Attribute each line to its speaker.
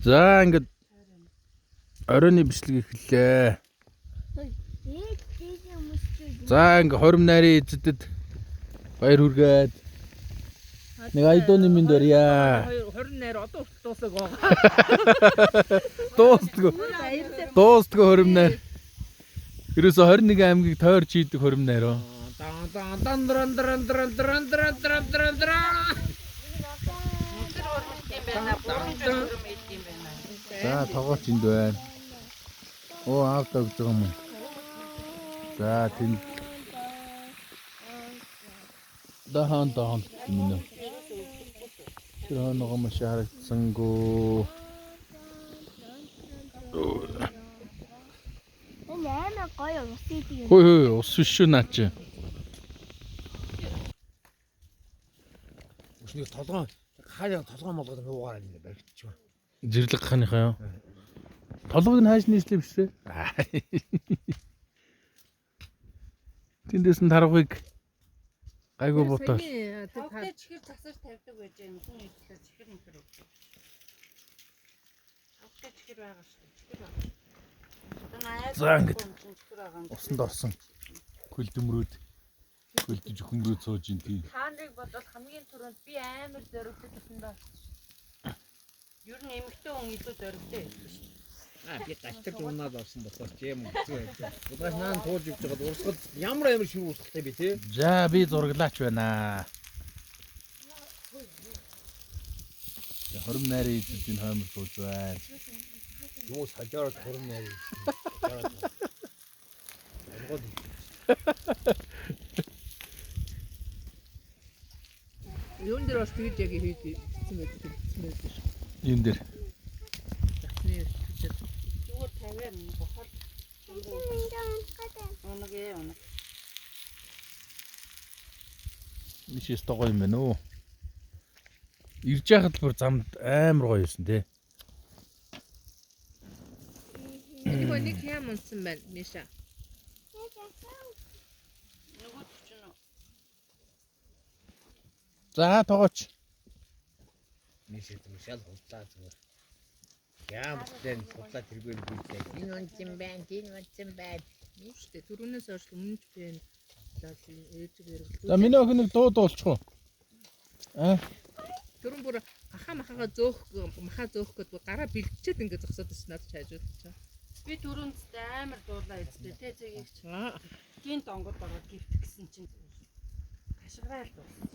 Speaker 1: За ингээд оройн бичлэг эхэллээ. За ингээд хорим найрын эзэдэд баяр хүргээд нэг айдууны минь дөрья.
Speaker 2: 20 найр одоо хүртэл дуусаагүй байгаа.
Speaker 1: Дуустгүй. Дуустгүй хорим найр. Ерөөсө 21 аймгийг тойрч хийдэг хорим найр оо.
Speaker 2: Дан дан дан дран дран дран дран дран дран дран дран.
Speaker 3: Тэр хөрмөлт юм байна. Бурхан хөрөм идэх юм байна.
Speaker 1: За тогооч энд байна. Оо аавда өгж байгаа юм уу? За тэнд дахан дахан юм нэ. Тэр хоногоо маш харагдсангүй.
Speaker 4: Энэ амар гоё ус идэг юм.
Speaker 1: Хөөе хөөе ус биш шүү наа чи.
Speaker 5: Өшнийг толгоон хаяа толгоон молгоод нуугаараа ингэ баригдчих.
Speaker 1: Зэрлэг хааныхаа юу? Толгойг нь хааш нийслээ биш үү? Тэндээс нь таргыг гайгүй бутаа.
Speaker 3: Тавтай чихэр засаж тавьдаг байж юм. Хүн идлээ чихэр мөхөр. Тавтай чихэр байгаа шүү дээ. Чихэр байгаа.
Speaker 1: За, ингээд.
Speaker 3: Чихэр байгаа.
Speaker 1: Усанд орсон. Көлдөмрүүд көлдөж өхөмрүүд сууж ин тийм.
Speaker 3: Та нарыг бодвол хамгийн түрүүнд би амар зоригтой гэсэн доо. Ер нь эмэгтэй хүн илүү зоригтой байдаг шүү дээ.
Speaker 5: Аа би галтар унаад орсон болохоос ч юм хэцүү байж. Угаас наан туулж явж байгаад урсгал ямар амар шив урсгалтай би те.
Speaker 1: За би зураглаач байна. За, Хорим найрын эзэдийн хоймор сууж байна.
Speaker 5: Юу сажаараад хурм найр. Оронгод
Speaker 2: Юун дээр бас тэгж яг хийж хийсэн байдаг хийсэн байдаг шүү.
Speaker 1: Юун дээр.
Speaker 2: Затны хийсэн.
Speaker 3: Зүгээр тавиар нь бохор. Унаг ээ унаг.
Speaker 1: Мишээс гоё юм байна уу? Ирж яхад л бүр замд амар гоё юмсан тий.
Speaker 2: Нэг нэг хям унтсан байна Миша.
Speaker 3: Нөгөө чинь үү?
Speaker 1: За тоогооч.
Speaker 5: Мишээ зү шал худлаа зүгээр. Ямар ч зэн худлаа тэргээр бийдээ. Энэ онцсон байна, энэ онцсон байна.
Speaker 2: Юу шүү дээ. Түрүүнээс хойш өмнөж би энэ лал ээж гэргэлдүү.
Speaker 1: За миний охин нэг дуу дуулчих уу? Аа
Speaker 2: Түрүүн бүр гахаа махаага зөөх махаа зөөх гээд бүр гараа бэлтчихэд ингэ зогсоод ирсэн надад чажууд чаа.
Speaker 3: Би түрүүнд амар дуулаа эцтэй тэ зэгийг чи.
Speaker 2: Аа.
Speaker 3: Гинт онгод ороод гівтэх гэсэн чинь хашгираа л дууссан.